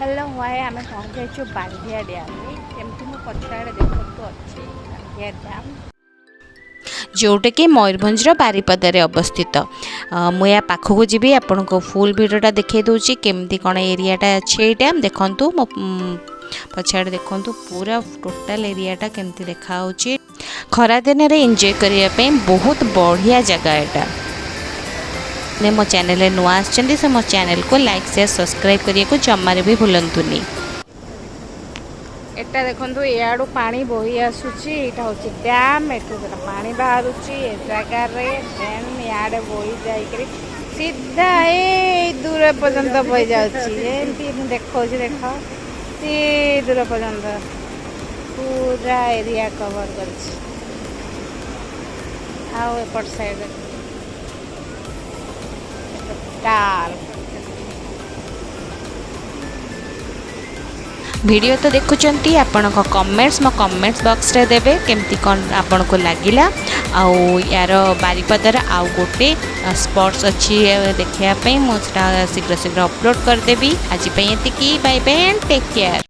Hello ଭାଇ, ଆମେ ପହଞ୍ଚି ଯାଇଛୁ ବାନ୍ଧିଆ ଡ୍ୟାମ୍ରେ। କେମିତି ମୁଁ ପଛଆଡ଼େ ଦେଖନ୍ତୁ, ଅଛି ବାନ୍ଧିଆ ଡ୍ୟାମ୍। ଯେଉଁଟାକି ମୟୂରଭଞ୍ଜର ବାରିପଦାରେ ଅବସ୍ଥିତ। ମୁଁ ୟା ପାଖକୁ ଯିବି, ଆପଣଙ୍କୁ ଫୁଲ୍ ଭିଡ଼ିଓଟା ଦେଖାଇ ଦେଉଛି, କେମିତି କ'ଣ ଏରିଆଟା ଅଛି ଏଇଟା। ଦେଖନ୍ତୁ, ମୋ ପଛଆଡ଼େ ଦେଖନ୍ତୁ, ପୁରା ଟୋଟାଲ୍ ଏରିଆଟା କେମିତି ଦେଖାହେଉଛି। ଖରାଦିନରେ ଏନ୍ଜୟ କରିବା ପାଇଁ ବହୁତ ବଢ଼ିଆ ଜାଗା ଏଇଟା। ମୋ ଚ୍ୟାନେଲରେ ନୂଆ ଆସିଛନ୍ତି, ସେ ମୋ ଚ୍ୟାନେଲକୁ ଲାଇକ୍, ସେୟାର, ସବସ୍କ୍ରାଇବ୍ କରିବାକୁ ଜମାରେ ବି ଭୁଲନ୍ତୁନି। ଏଟା ଦେଖନ୍ତୁ, ଇଆଡ଼ୁ ପାଣି ବୋହି ଆସୁଛି। ଏଇଟା ହେଉଛି ଡ୍ୟାମ୍। ଏଠୁ ସେଟା ପାଣି ବାହାରୁଛି ଏ ଜାଗାରେ। ଦେନ୍ ଇଆଡ଼େ ବୋହି ଯାଇକରି ସିଧା ଏଇ ଦୂର ପର୍ଯ୍ୟନ୍ତ ବହି ଯାଉଛି। ଏମିତି ମୁଁ ଦେଖାଉଛି, ଦେଖ, ସେ ଦୂର ପର୍ଯ୍ୟନ୍ତ ପୁରା ଏରିଆ କଭର କରିଛି। ଆଉ ଏପଟ ସାଇଡ଼୍ ଟୋଟାଲ। ଭିଡ଼ିଓ ତ ଦେଖୁଛନ୍ତି, ଆପଣଙ୍କ କମେଣ୍ଟସ୍ ମୋ କମେଣ୍ଟସ୍ ବକ୍ସରେ ଦେବେ, କେମିତି କ'ଣ ଆପଣଙ୍କୁ ଲାଗିଲା। ଆଉ ୟାର ବାରିପଦାର ଆଉ ଗୋଟେ ସ୍ପଟ୍ସ ଅଛି ଦେଖିବା ପାଇଁ, ମୁଁ ସେଟା ଶୀଘ୍ର ଶୀଘ୍ର ଅପଲୋଡ଼ କରିଦେବି। ଆଜି ପାଇଁ ଏତିକି। Bye bye and take care.